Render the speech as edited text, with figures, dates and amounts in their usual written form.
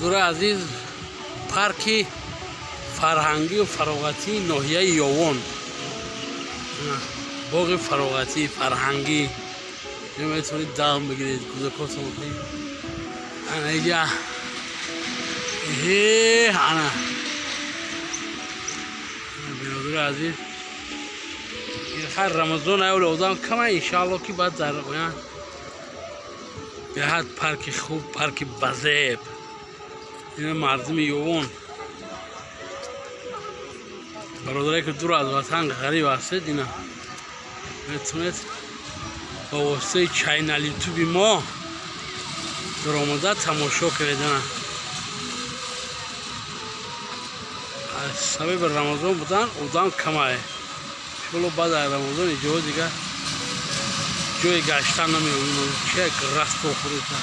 Бародарои азиз, парки фарҳангию фароғатии ноҳияи Ёвон, боғи фароғатӣ, фарҳангӣ. Метавонед дам бигиред, кӯдакотон. Ана иҷа, ана, бародари азиз, ҳар Рамазон аввал одам кама, иншаалло, ки баъд дар оянд беҳад парки хуб, парки базеб. Ина мардуми Ёвон, бародаре, ки дур аз ватан, ғариб ҳастед, ина метавонед ба воситаи чайнал Ютуби мо даромада тамошо кунед. Ана, аз сабаби Рамазон будан одам камае. Иншоалло, баъд аз Рамазон иҷо дига ҷои гаштан намеёбем. Чек расто хӯрида.